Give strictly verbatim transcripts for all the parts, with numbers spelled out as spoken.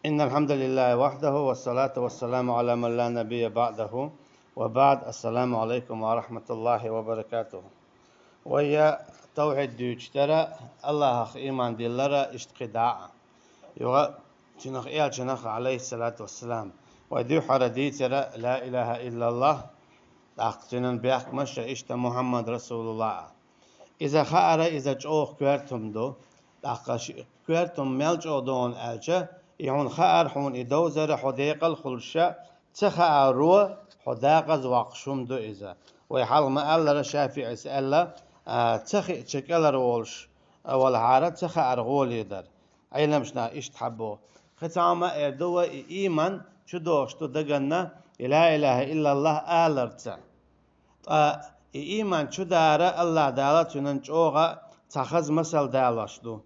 إن الحمد لله وحده، والصلاة والسلام على من لا نبي بعده، وبعد. السلام عليكم ورحمة الله وبركاته. Вай тавхьид дуьйцуш дара, Аллахах иман диллара, иштта кхидӀа а. Юха цунах элчанах, Ӏалайхиссалату вассалам, вай дуьххьара дийцара لا إله إلا الله, тӀаккха цуьнан бехкамаш а, иштта Мухьаммад расулуллахӀ а. Иза хаара, иза чӀогӀа коьртум ду, тӀаккха ши-, коьртум мел чӀогӀа ду хьуна аьлча, и хьуна хаар, хьуна и довзара хьо декъал хуьлуша, ца хааро хьо декъаза воккхуш хӀума ду иза. Вай хьалха ма-аллара, ШафиӀис аьлла, а, ца хиъча кӀелара волуш, а, валахьара ца хаар гӀоле дара. Ӏеламнаха иштта хьабо. Кхин цхьа хӀума а эр ду вай, и иман чудогӀуш ду даганна, и لا إله إلا الله аларца. Ткъа и иман чудара Аллах Дала цуьнан чӀогӀа цхьа хаза масал далош ду.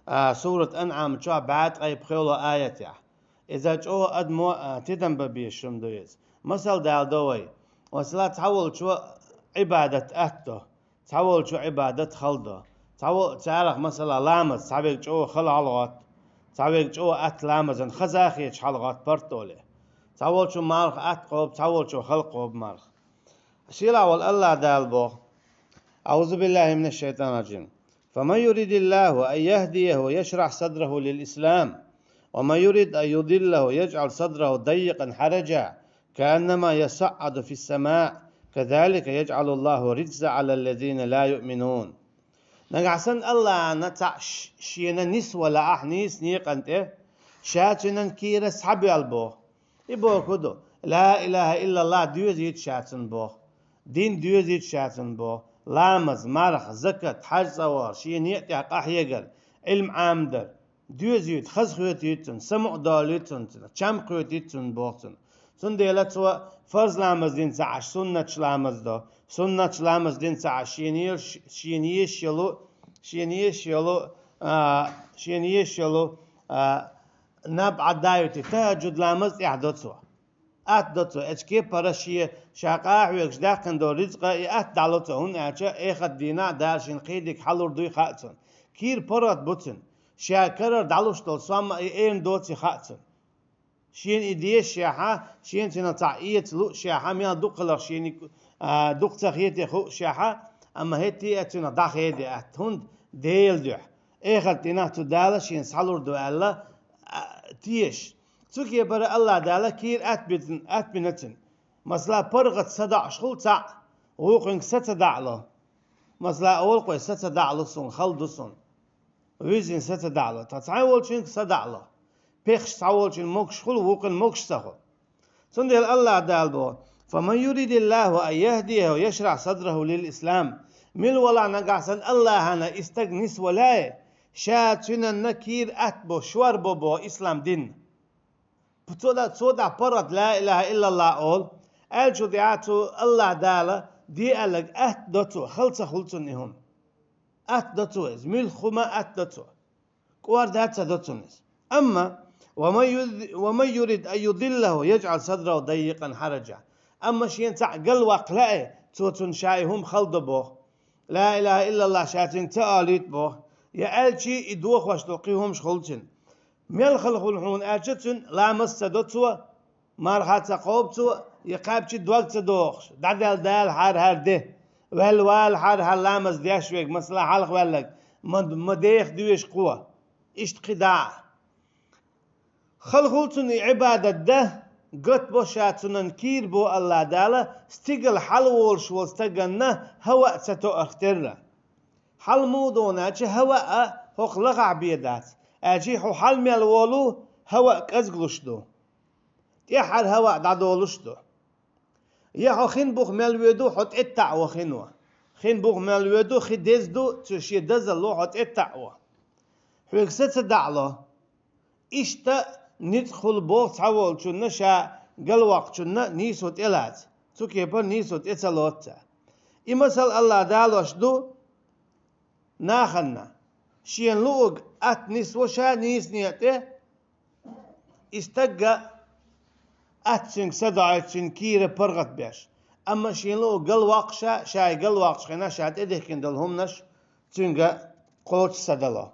А, сурат Анъам чохь бӀе ткъе пхоьлу аятехь. Иза чӀогӀа адамо, а, тидам бан безаш хӀума ду иза. Масал даладо вай. Масала, цхьаволчо Ӏибадат атто, цхьаволчо Ӏибадат хала до. Цхьаво-, царах, масала, ламаз, цхьаверг чӀогӀа хала хьалагӀотту, цхьаверг чӀогӀа атта ламазан хаза а хеташ хьалагӀотту партоле. Цхьаволчо марха атта кхобу, цхьаволчо хала кхобу марха. Шелахь волу Аллах Дала боху: أعوذ بالله من الشيطان الرجيم. فمن يرد الله أن يهديه يشرح صدره للإسلام، ومن يرد أن يضله يجعل صدره ضيقا حرجا كأنما يصعد في السماء كذلك يجعل الله الرجس على الذين لا يؤمنون. Нагахь санна Аллахьана цхьаъ ш-, шена нисвала ахь нийса некъан тӀе, ша цуьнан кийра схьабоьлла боху. И боху ду: لا إله إلا الله доьзийта ша цунна боху. Дин доьзийта ша цунна боху. Ламаз, марха, закат, хьаьж цӀа вахар, шен некъа тӀехь къахьегар, Ӏилма Ӏамадар. Доьзуьйту, хазахоьтуьйту цунна, самукъадолуьйту цунна, чам кхоьтуьйту цунна боху цунна. Цундела цо фарз ламаз дина ца Ӏаш, суннаташ ламаз до. Суннаташ ламаз дина ца Ӏаш, шена еш-, шена еш йолу, шена еш йолу, а, шена еш йолу, а, наб Ӏаддаьйти, тахӀаджуд ламаз тӀехь до цо. Атта до цо, эцу кепара шен, ша къахьоьгуш даьккхина долу рицкъа и атта дӀало цо, хӀунда аьлча эхарт дийнахь Дала шен кхидиг хьалур дуй хаьа цунна. Кийра паргӀат бу цуьнан. Ша карара дӀалуш долу сом а и эрна доций хаьа цунна. Шена и дезашехьа, шена цуьнан цхьа эца луъушехьа, мел дукха хиларх шена, а, дукха ца хетий хуъушехьа, амма хӀетте а цуьнан дӀахеде атта, хӀунда Делан дуьхьа. Эхарт дийнахь цу Дала шена схьалур ду аьлла, а, теша. Цу кепара Аллах Дала кийра атта бина, атта бина цуьнан. Масала, паргӀат са доӀуш хуьлу цхьаъ, вукхуьнга са ца доӀало. Масала, олу кхуьнга са ца доӀало суна, хала ду суна. Вуьззина са ца доӀало, тхан цхьайолчуьнга са доӀало. Пехаш цхьаволчун могуш хуьлу, вукхун могуш ца хуьлу. Цундела Аллах Дала боху: فمن يرد الله أن يهديه يشرح صدره للإسلام. Мила валахь нагахь санна Аллахьана и стаг нисвалахь, ша цуьнанна кийра атта бо, шор бо боху ислам дин. Цо да, цо да паргӀат لا إله إلا الله олу. Аьлча дехьа цо Аллах Дала де аьлларг атта до цо, хала ца хуьлу цунна и хӀума. Атта до цо иза, муьлхха хӀума атта до цо. КӀорда а ца до цунна иза. Амма ومن يرد، ومن يرد أن يضله يجعل صدره ضيقا حرجا. Амма шена цхьаъ галваккха лаьий, цо цунна ша и хӀума хала до боху. لا إله إلا الله ша цуьнга ца олуьйту боху. Я аьлча и дохош долу кхин хӀумаш хуьлу цуьнан. Мел хала хуьлу хьуна аьлча, цуьнан ламаз ца до цо, марха ца кхобу цо, я кхаьбча дог ца дохуш, дӀадаьлла дала хьара-хьара де, ваьлла вала хьара-хьара ламаз деш верг, масала, хьалха ваьлларг, ма, ма деха доьшу кхо. Иштта кхидӀа а. Хала хуьлу цунна и Ӏибадат дан, гатбо ша цунна кийра бо Аллах Дала, стигала хьалаволуш волу стаганна хӀаваъ ца тоарх терра. Хьала муха ду аьлча, хӀаваъ а хӀокху лахахь бен дац, аьлча хьо хьала мел волу, хӀаваъ кӀезигалуш ду. ТӀаьххьара хӀаваъ дӀадолуш ду. Я хьо хин буха мел воьду, хьо тӀеттаӀ во хино. Хин буха мел воьду, хи деза ду, цу шен дазалло хьо тӀеттаӀ во. Хьоьга са ца доӀало. Иштта ницкъ хуьлу боху цхьаволчунна ша галвоккхучунна нийсо тӀелаца. Цу кепара нийсо тӀе ца лоцу цо. И масал Аллах далош ду нахана. Шена луург атта нисво ша нийсане тӀе, и стагга атта цуьнга са доӀуьйту, цуьнан кийра паргӀат беш. Амма шена луург галвоккхуш а, ша и галвоккхучу хенахь ша тӀедихкина долу хӀуманаш цуьнга кхочуш са дало.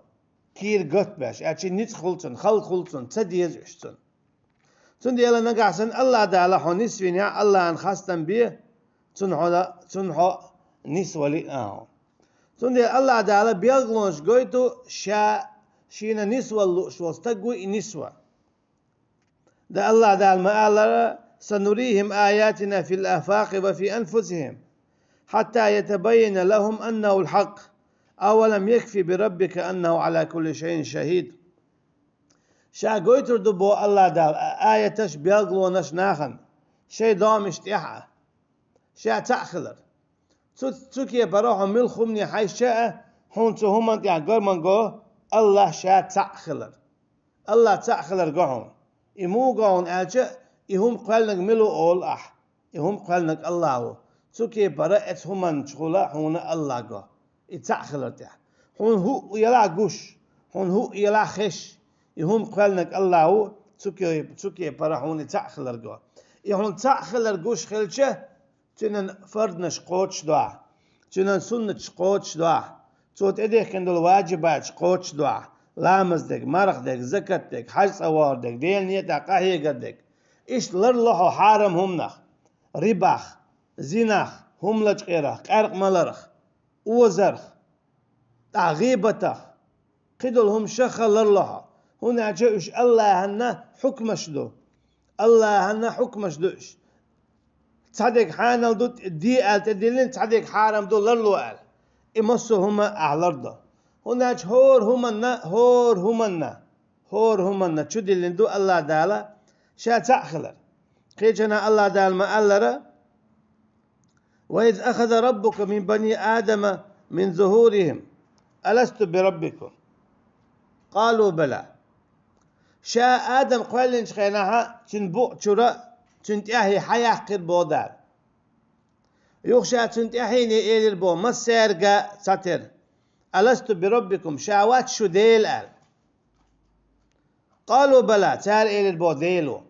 кийра готта беш, аьлча ницкъ хуьлу цунна, хала хуьлу цунна, ца деза уьш цунна. Цундела нагахь санна Аллах Дала хьо нисвинехь, Аллахьан хастам бе, цунна хьо, цунна хьо нисвали а хьо. Цундела Аллах Дала белгалонаш гойту ша шена нисвала лууш волу стаг ву и нисва. Да Аллах Дала ма-аллара: «Санурихим аятина фил афакъи ва фи анфусихим, хьатта ятабаййана лахум аннахул хьакъ, авалам якфи би раббика аннаху ала кулли шайин шахид». Ша гойтур ду бо Аллах Дала а-, аяташ, белгалонаш нахана, шайн домаш тӀехь а, ша цхьаъ хилар. Цу, цу кепара хьо муьлхха хӀумане хьаьжча а, хьуна цу хӀуманна тӀехь гар ма го Аллах ша цхьаъ хилар. Аллах цхьаъ хилар го хьуна. И муха го хьуна аьлча, и хӀума кхоьллинарг мила ву олу ахь? И хӀума кхоьллинарг Аллах ву. Цу кепара эцу хӀуманна чухула хьуна Аллах го. И цхьаъ хилар тӀехь. Хьуна хӀуъа ялахь гуш, хьуна хӀуъа ялахь хезаш, и хӀума кхоьллинарг Аллах ву, цу ке-, цу кепара хьуна и цхьаъ хилар го. И хьуна цхьаъ хилар гуш хилча, цуьнан фарданаш кхочушдохь, цуьнан суннаташ кхочушдохь, цо тӀедехкина долу ваджибаташ кхочушдохь, ламаз дерг, марха дерг, закат дерг, хьаьж цӀа вахар дерг, Делан некъа тӀехь къахьегар дерг. Иштта ларло хьо хьарам хӀуманах, рибах, зинах, хӀума лачкъарах, къаьркъа маларх, озарх, тӀаккха гӀийбатах, кхидолу хӀума шаха ларло хьо, хӀунда аьлча уьш Аллахьан хьукмаш ду. Аллахьан хьукмаш ду уьш. Цхьадерг хьанал ду де аьлла тӀедиллина, цхьадерг хьарам ду ларло аьлла. И массо а хӀума ахь лардо. ХӀунда аьлча хӀора хӀуманна, хӀора хӀуманна, хӀора хӀуманна чудиллина ду Аллах Дала ша цхьаъ хилар. Кхечанхьа Аллах Дала ма-аллара: «Ва из ахаза раббука мин бани Адама мин зухурихим, аласту би раббикум? Къалу бала». Ша Адам кхоьллинчу хенахьа цуьнан букъ чуьра цуьнан тӀаьхье хьан яьккхира боху Дала? Юха ша цуьнан тӀаьхьене элира боху массаьрга цхьатера: «Аласту би раббикум, ша вац шу Дела?» аьлла. «Къалу бала», цара элира боху Дела ву.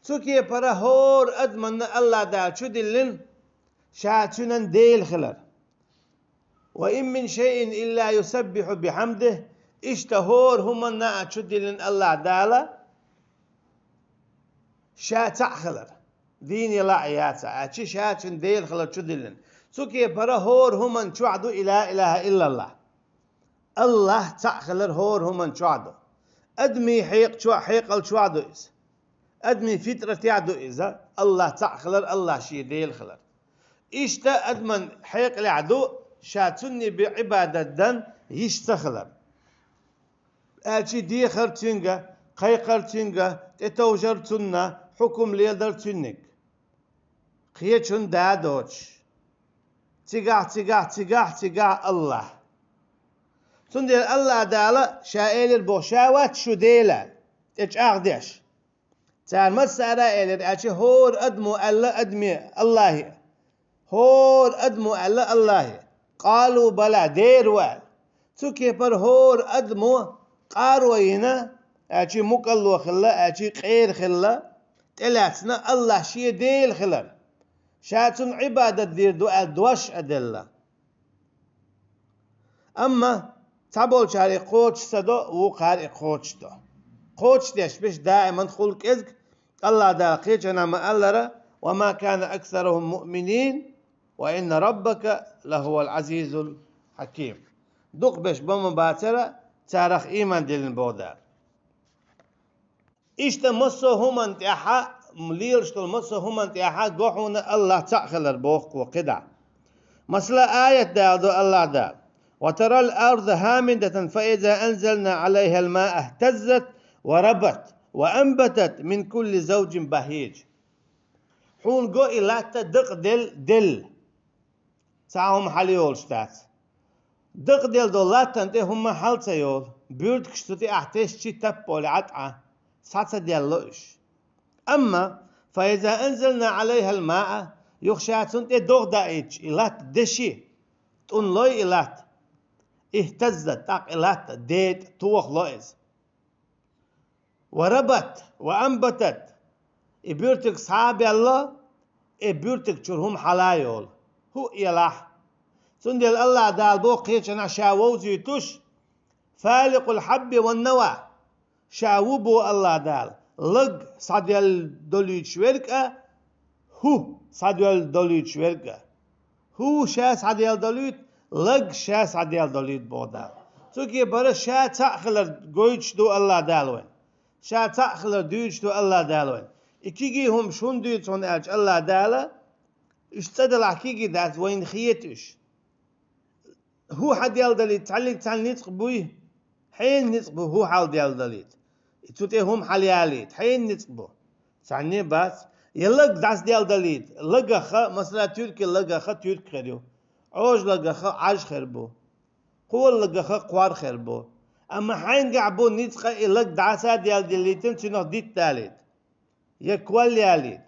Цу кепара хӀора адаманна Аллах Дала чудиллина ша цуьнан Дела хилар. «Ва ин мин шайин илла юсаббиху бихьамдихи», иштта хӀора хӀуманна а чудиллина Аллах Дала ша цхьаъ хилар. Дийне лаъ яц а, аьлча ша цуьнан Дела хилар чудиллина. Цу кепара хӀора хӀуманна чохь ду и ла илаха иллаллах. Аллах цхьаъ хилар хӀора хӀуманна чохь ду. Адамийн хьекъа чохь, хьекъал чохь ду иза. Адамийн фитратехь ду иза, Аллах цхьаъ хилар, Аллах шен Дела хилар. Иштта адаман хьекъалехь ду ша цунна бен Ӏибадат дан йиш ца хилар. Аьлча дехар цуьнга, кхайкхар цуьнга, тӀетовжар цунна, хьукум леладар цуьнниг. Кхечун да доцуш. Цигахь, цигахь, цигахь, цигахь Аллах. Цундела Аллах Дала ша элира боху, ша вац шу Дела, тӀе чӀагӀдеш. Цара массара а элира, аьлча хӀора адамо аьлла адаме Аллахе. ХӀора адамо аьлла Аллахе: «Къалу бала, дера ву», аьлла. Цу кепара хӀора адамо къаро йина, аьлча мукӀалло хилла, аьлча къера хилла, тӀелаьцна Аллах шен Дела хилар. Ша цунна Ӏибадат дийр ду аьлла дош а делла. Амма цхьаболчара и кхочуш ца до, вукхара и кхочуш до. Кхочушдеш берш даиман хуьлу кӀезиг, Аллах Дала кхечанхьа ма-аллара: «Ва ма кана аксарухум муъминин, ва инна раббака лахувал азизул хьаким». Дукха берш бан ма бацара, царах ийман диллина боху Дала. Иштта массо а хӀуманна тӀехьа, лелаш долу массо а хӀуманна тӀехьа го хьуна Аллах цхьаъ хилар боху кхо кхидӀа. Масала, аят даладо Аллах Дала: «Ва тарал арда хьамидатан фа иза анзална Ӏалайхал маа ихтаззат ва рабат ва анбатат мин кулли завджин бахьиж». Хьуна го и латта дакъаделла, делла. Цхьа а хӀума хьала йолуш дац. Дакъаделла долу латтана тӀе хӀумма хьала ца йолу, буьртигаш цу тӀе ахь тесчи таппа олу Ӏа тӀе, схьа ца делла уьш. Амма, фа иза анзална Ӏалайхал маа, юха ша цунна тӀе догӀа даийтча, и латта деши, тӀунлой и латта, ихтаззат, тӀаккха и латта детӀа, тохало иза. Ва рабат, ва анбатат. И буьртиг схьа а баьлла, и буьртиг чуьра хӀума хьала а йолу. ХӀуъа елахь. Цундела Аллах Дала боху кхечанхьа ша вовзуьйтуш, فالق الحب والنوى. Ша ву бо Аллах Дала, лаг схьаделла долуьйтуш верг а, хӀу схьаделла долуьйтуш верг а. ХӀу ша схьаделла долуьйту, лаг ша схьаделла долуьйту бо Дала. Цуьнга бара ша цхьаъ хилар гойтуш ду Аллах Дала вайн. Ша цхьаъ хилар дуьйцуш ду Аллах Дала вайн. И кегий хӀума шуна дуьйцу хьуна аьлча Аллах Дала, уьш цӀа далахь кегий дац, вайна хета уьш. ХӀу хьаделла далийта цхьаьллиг цхьаьна ницкъ буй? Хьенан ницкъ бу хӀу хьалделла далийта? И цу тӀе хӀума хьалялийта хьенан ницкъ бу? Цхьанне бац. Я лаг дӀасаделла далийта, лагаха, масала, туьркий лагаха туьрк хир ю. Ӏожа лагаха Ӏаж хир бу. Кхола лагаха кхор хир бу. Амма хьайнгахь бу ницкъа и лаг дӀасаделла далийтина цуьнах дитт далийта. Я кол ялийта.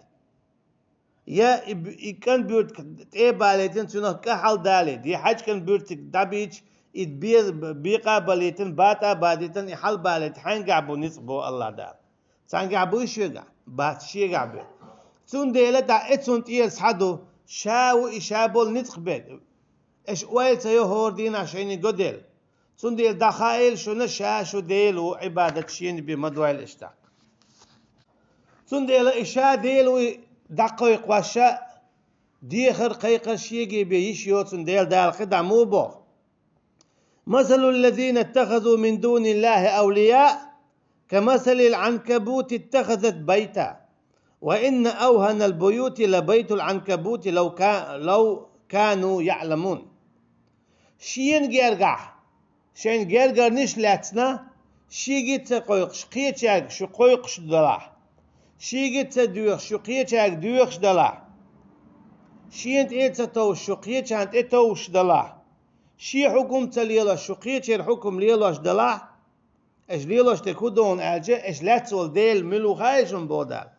Я и б-, и кӀан буьртиг тӀе а балийтина, цуьнах кӀа хьалдалийта. Я хьаьжкӀан буьртиг дӀабийча, и бе-, бекъа а балийтина, батӀа а бадийтина, и хьалбалийта, хьайнгахь бу ницкъ бо Аллах Дала? Цхьайнгахь буй шегахь? Бац, шегахь бу. Цундела тӀаккха и цунна тӀера схьаду, ша ву и ша болу ницкъ берг. Аша ойла ца йо хӀора дийнахь шайна го делла. Цундела дӀахаийла шуна, ша шу Дела ву, Ӏибадат шена бен ма дойла аша тӀаккха. Цундела и ша Дела ву дӀакхойкхош, ша дехар, кхайкхар шеге бен йиш йоцун Дела Дала кхидӀа ма боху. مثل الذين اتخذوا من دون الله أولياء كمثل العنكبوت اتخذت بيتا وإن أوهن البيوت لبيت العنكبوت لو كا-، لو كانوا يعلمون. Шена гергахь шайн гергарниш лаьцна, шега ца кхойкхуш, кхечаьрга шу кхойкхуш далахь, шега ца доьхуш, шу кхечаьрга доьхуш далахь, шена тӀе ца товш, шу кхечарна тӀе товш далахь, шен хьукум ца лелош, шу кхечеран хьукум лелош далахь, аша лелош дерг хӀун ду аьлча, аша лаьцна волу Дела мила ву хаий шуна боху Дала?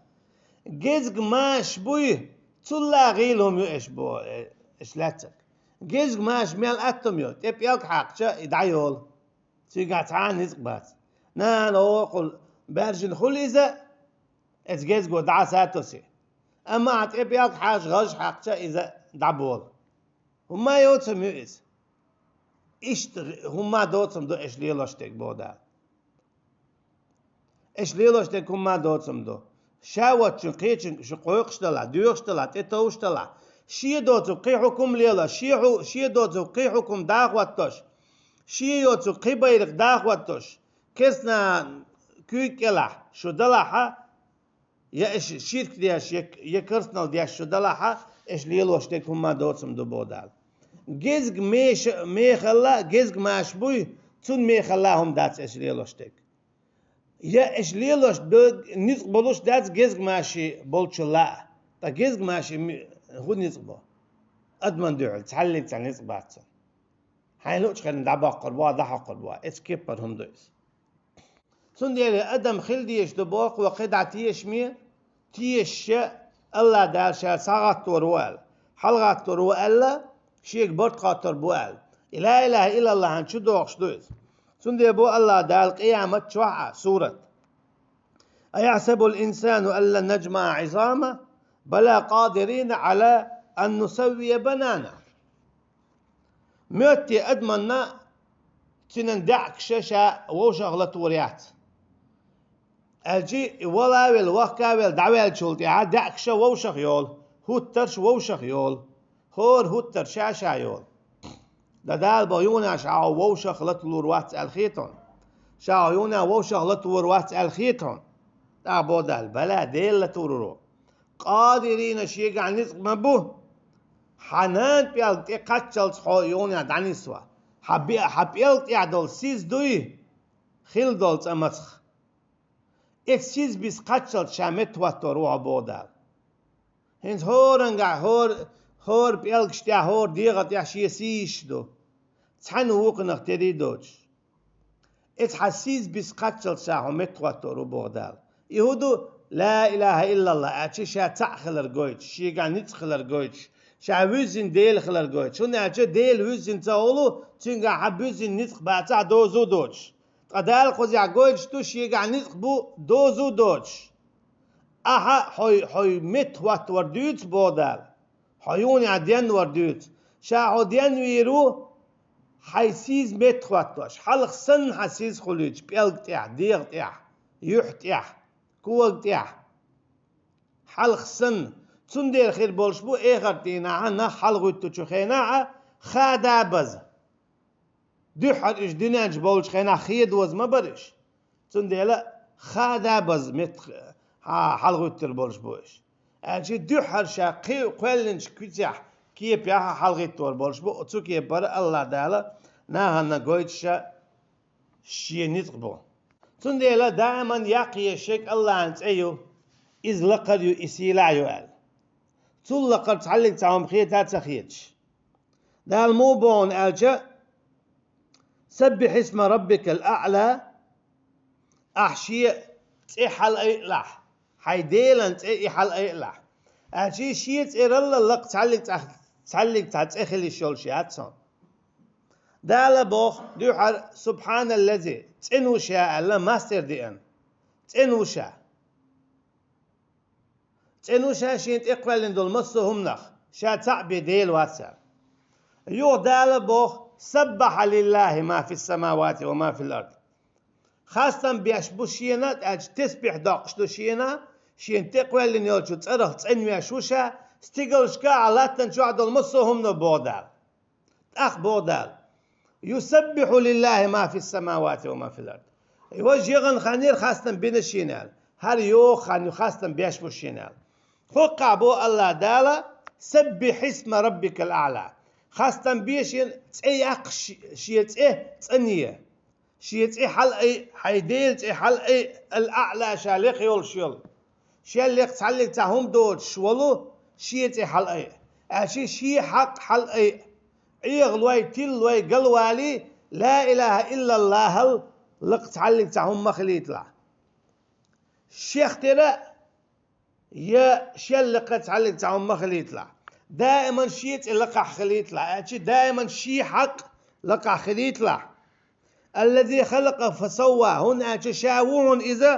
Гезг машаш буй, цул а гӀийла хӀума ю аша бо-, аша лаьцнарг. Гезг машаш мел атта хӀума ю, тӀе пӀелг хьаькхча, и дӀайолу. Цигахь цхьа а ницкъ бац. Нана, окхул, баьржина хуьлу иза, эцу гезго дӀа а сатоси. Амма ахьа тӀе пӀелг хьаьжча, гӀаж хьаькхча, иза дӀаболу. ХӀумма а доцург ю иза. Иштта хӀумма а доцург ду аша лелош дерг боху Дала. Аша лелош дерг хӀумма а доцург ду. Ша воцчун кхечуьнга шу кхойкхуш далахь, доьхуш далахь, тӀетовш далахь, шен доцург кхин хьукум лелош, шен хьу-, шен доцург кхин хьукум дӀахӀоттош, шен йоцург кхин байракх дӀахӀоттош, керстанан куьйга кӀелахь шу далахьа, я аша ширк деш, я, я керстанал деш шу далахьа, аша лелош дерг хӀумма а доцург ду боху Дала. Гезг меша-, мехалла, гезг машаш буй, цунна мехалла хӀума дац аша лелош дерг. Я аша лелош дерг ницкъ болуш дац гезг маший болчул а, ткъа гезг маший ми-, хӀун ницкъ бо? Адаман дуьхьал цхьаьллиг цхьа ницкъ бац цунна. Хьайна луучу хенахь дӀабоккхур бу, дӀахьокхур бу, эцу кепара хӀума ду иза. Цундела адам хила дезаш ду боху вай кхидӀа тешаме, тешаш, Аллах Дала ша схьагӀаттор ву аьлла, хьалагӀаттор ву аьлла, шега барт хоттур бу аьлла. И ла илаха иллаллахьан чу дохуш ду иза. Цундела бо Аллах Дала къиямат чохь а сурат: أيحسب الإنسان ألن نجمع عظامه بلى قادرين على أن نسوي بنانه. Моьттий адаманна цуьнан даьӀахкаш ша вовшах латор яц? Аьлчи и вала а велла, вахка а велла, дӀаваьллачул тӀаьхьа даьӀахкаш вовшах йолу, хӀуттарш вовшах йолу, хӀора хӀуттар ша-ша йолу. Дан Дала боху юха ша хьо вовшах латалур вац аьлла хета хьуна? Ша хьо юха вовшах латалур вац аьлла хета хьуна? ТӀаккха боху Дала: бала, Дела латалур ву. Къадирина, шегахь ницкъ ма бу. Хьан нана пӀелг тӀе кхаччалц хьо юха дӀанисва. Хьан бе-, хьан пӀелг тӀехь долу сиз дуй? Хила долу цӀа мацах. Эцу сиз биса кхаччалц ша меттахӀоттор ву хьо боху Дала. ХӀинца хӀорангахь, хӀора, хӀора пӀелгаш тӀехь, хӀора дегӀа тӀехь шен сийсаш ду. Цхьаьна вукхунах терий доцуш. Эцу хьан сиз биса кхаччалц ша хьо меттахӀоттор ву боху Дала. И хӀун ду? Ла илаха иллаллах аьлча, ша цхьаъ хилар гойтуш, шегахь ницкъ хилар гойтуш, ша вуьззина Дела хилар гойтуш. ХӀунда аьлча Дела вуьззина ца хуьлу, цуьнгахь хьан буьззина ницкъ бацахь дозу доцуш. Ткъа Дала кхузахь гойтуш ду, шегахь ницкъ бу дозу доцуш. Ахьа хьой, хьой меттахӀоттор дуьйцу боху Дала. Хьо юха денвар дуьйцу. Ша хьо денвийр ву, Хьай сийза метта хӀоттош, хьалха санна хьан сийза хуьлуьйтуш, пӀелг тӀехь, дегӀ тӀехь, юьхь тӀехь, кога тӀехь. Хьалха санна. Цундела хир болуш бу эхарт дийнахь нах хьалагӀуьттучу хенахь а хада база. Дуьххьара уьш дуьнен чу болчу хенахь хедоза ма бара уьш. Цундела хада база метта хьа-, хьалагӀуьттур болуш бу уьш. Аьлча дуьххьара ша кхи-, кхоьллинчу куьцехь, кепехь а хьалагӀиттор болуш бу, цу кепара Аллаха Дала нахана гойтуш ша шен ницкъ бу. Цундела даиман яккхий шег Аллахьан цӀе ю, иза лакхара ю, и сийлахь ю аьлла. Цул лакхара цхьаллиг цхьа хӀума хета а ца хеташ. Дала муха боху аьлча: «Саббихь исма раббикал аъла», ахь шен цӀе хьалаайалахь, хьайн Делан цӀе и хьалаайалахь. Аьлча шен цӀералла лакха цхьаллиг цхьа, цхьаллиг цхьа цӀе хила йиш йолуш яц хьуна. Дала боху дуьххьара: «Субхьаналлази», цӀена ву ша аьлла, мастер деана. ЦӀена ву ша. ЦӀена ву ша шена тӀекхоьллина долу массо а хӀуманах, ша цхьаъ бен Дела вац аьлла. Юха Дала боху: «Саббахьа лиллахи ма фис самавати ва ма фил ард». Хастам беш бу шена, аьлча тесбихь доккхуш ду шена, шена тӀекхоьллина йолчу цӀарах цӀена веш ву ша, стигалшка а, латтана чохь долу массо а хӀумано боху Дала. ТӀаккха боху Дала: «Юсаббихьу лиллахи ма фис самавати ва ма фил ард». Важа яхана хан яра хастам бина шена аьлла. ХӀара йоха хан ю хастам беш бу шена аьлла. ХӀокхахь боху Аллаха Дала: «Саббихь исма раббикал аъла». Хастам бе шен цӀе яккха ши-, шен цӀе цӀане. Шен цӀе хьалаайа, хьайн Делан цӀе хьалаайа, ал-аъла ша лекха йолуш йолу. Шен лекха цхьаллиг цхьа хӀума доцуш волу, шен цӀе хьалаайа. Аьлча шен хьакъ хьалаайа. Ӏеха лой, тилла лой, галвалий, ла илаха иллаллахьал лакха цхьаллиг цхьа хӀума ма хилийталахь. Шех тера я шел лакха цхьаллиг цхьа хӀума ма хилийталахь. Даиман шен цӀе лакхахь хилийталахь, аьлча даиман шен хьакъ лакхахь хилийталахь. «Аллази халакъа фасавва», хӀунда аьлча ша ву хьуна иза,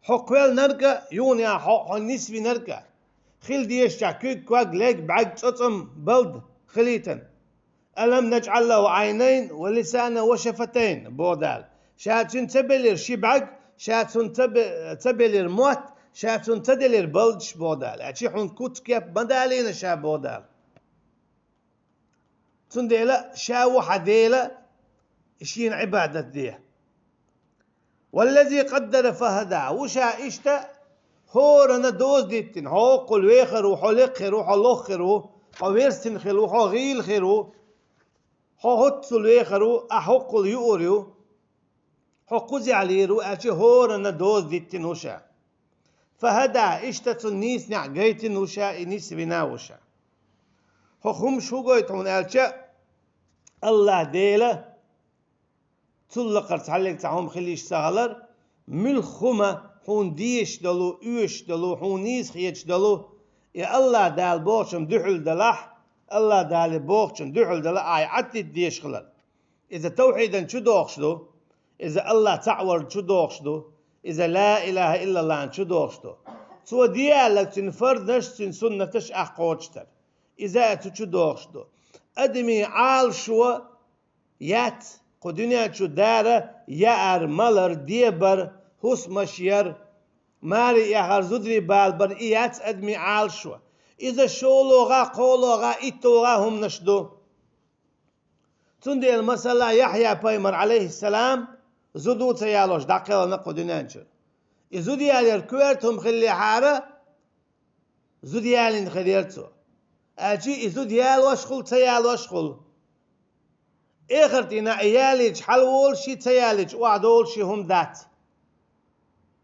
хьо кхоьллинарг а, юха хьо, хьо нисвинарг а. Хила дезачохь куьг, ког, лерг, бӀаьрг, цӀоцкъам, балда хилийтина. «Алам наджӀал лаху Ӏайнайн ва лисанан ва шафатайн», боху Дала. Ша цуьнан ца белира ши бӀаьрг, ша цуьнан ца бе-, ца белира мотт, ша цуьнан ца делира балдаш, боху Дала. Аьлча хьуна куц-кеп ма далийна ша, боху Дала. Цундела ша ву хьан Дела, шена Ӏибадат де. «Валлази къаддара фахада», ву ша иштта хӀоранна доза диттина, хьо хӀоккхул вехар ву, хьо лекха хир ву, хьо лоха хир ву, хьо верстина хир ву, хьо гӀийла хир ву, хьо хӀоццул вехар ву, ахь хӀоккхул юур ю, хьо кхузехь лийр ву аьлча, хӀоранна доза диттина ву ша. «Фахада», иштта цунна нийса некъ гайтина ву ша, и нисвина ву ша. ХӀокху хӀумаш хӀун гойту хьуна аьлча, Аллаха Дела, цул лакхара цхьаллиг цхьа хӀума хила йиш ца хилар, муьлхха хӀума хьуна дезаш долу, оьшуш долу, хьуна нийса хеташ долу, и Аллаха Дала бохучунна дуьхьал далахь, Аллаха Дала бохучунна дуьхьал дала ахь Ӏаддита дезаш хилар. Иза тавхьидан чу дохуш ду, иза Аллах цхьаъ варна чу дохуш ду, иза ла илаха иллаллахна чу дохуш ду. Цо де аьлларг цуьнан фарзнаш, цуьнан суннаташ ахь кхочуш дар. Иза а цу чу дохуш ду. Адамийн Ӏалашо яц кху дуьнен чу дара, яар, малар, дебар, хӀусамаш яр, маре эхар, зударий балабар, и яц адамийн Ӏалашо. Иза шолгӀа, кхоалгӀа, итталгӀа хӀуманаш ду. Цундела, масала, Яхьъя пайхамар, Ӏалайхиссалам, зуда ца ялош дӀакхелхина кху дуьнен чуьра. И зуда ялор коьрта хӀума хиллехьара, зуда ялийна хир яра цо. Аьлча и зуда ялош хуьлу, ца ялош хуьлу. Эхарт дийнахь и ялийча хьалаволуш, и ца ялийча охьадолуш и хӀума дац.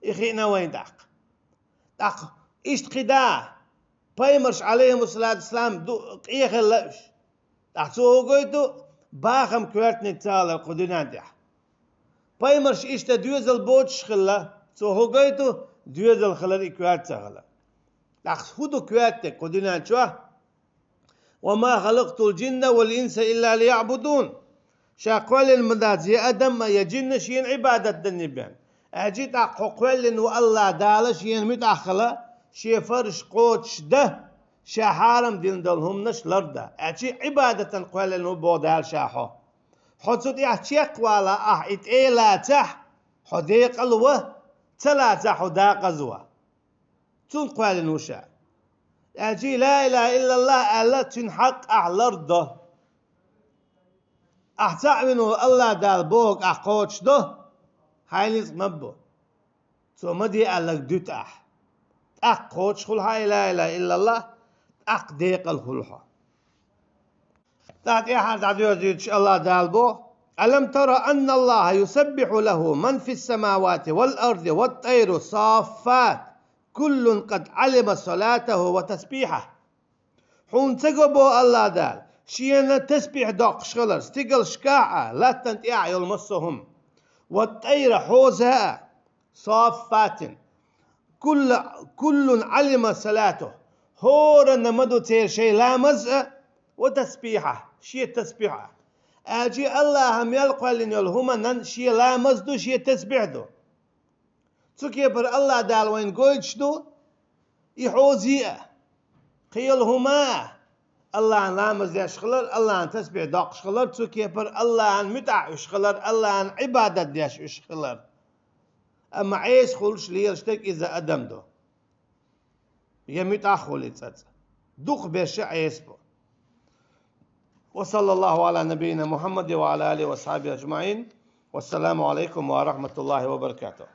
И хиъна вайн тӀаккха. ТӀаккха иштта кхидӀа, пайхамарш, Ӏалайхимуссалату вассалам, ду-, къехелла уьш. ТӀаккха цо хӀун гойту? Бахам коьртаниг ца хилар кху дуьнен тӀехь. Пайхамарш иштта доьзал боцуш хилла, цо хӀун гойту? Доьзал хилар и коьрта ца хилар. ТӀаккха хӀун ду коьртаниг кху дуьнен чохь? «Ва ма халакътул джинна вал инса илла лияъбудун». Ша кхоьллина ма дац я адам а, я джинна шена Ӏибадат данне бен. Аьлча тӀаккха хьо кхоьллина ву Аллах Дала шена муьтӀахь хила, шен фарзаш кхочушдан, ша хьарам дина долу хӀуманаш лардан. Аьлча Ӏибадатан кхоьллина ву боху Дала ша хьо. Хьо цу тӀехь чекхвала ахь и тӀе лацахь, хьо декъал ва, ца лацахь, хьо дакъазва. Цунна кхоьллина ву ша. Аьлчи ла илаха иллаллах аьлла, цуьнан хьакъ ахь лардо. Ахь цхьаъ вина волу Аллах Дала бохург ахь кхочушдо, хьайн ницкъ ма бу. Цо ма де аьлларг дуьту ахь. ТӀаккха кхочушхула хьан и ла илаха иллаллах, тӀаккха декъал хуьлу хьо. ТӀаккха тӀаьхьара дӀадоьрзуьйтуш Аллах Дала боху: «Алам тара анна Аллаха юсаббиху лаху ман фис самавати вал арди ват тайру саффат, куллун къад алима салатаху ва тасбихаху». Хьуна ца го боху Аллах Дала, шена тасбихь доккхуш хилар, стигалшкахь а, латтана тӀехь а йолу массо а хӀума. Ват тайра хьоза а, саффатин. Кулла-, куллун алима салату. ХӀоранна ма ду церан шайн ламаз а, ва тасбихьа, шен тасбихь а. Аьлчи Аллаха мел кхоьллина йолу хӀуманан шен ламаз ду, шен тасбихь ду. Цу кепара Аллах Дала вайна гойтуш ду, и хьозий а. Кхин йолу хӀума а. Аллахьан ламаз деш хилар, Аллахьан тасбихь доккхуш хилар, цу кепара Аллахьан муьтӀахь уьш хилар, Аллахьан Ӏибадат деш уьш хилар. Амма Ӏеса хуьлуш лелаш дерг иза адам ду. Я муьтӀахь хуьлу и цӀацӀа. Дукхахберш а Ӏеса бу. Ва саллаллаху ала набийина Мухаммади ва ала алихи ва асхьабихи аджмаин. Вассаламу алайкум ва рахматуллахи ва баракатух.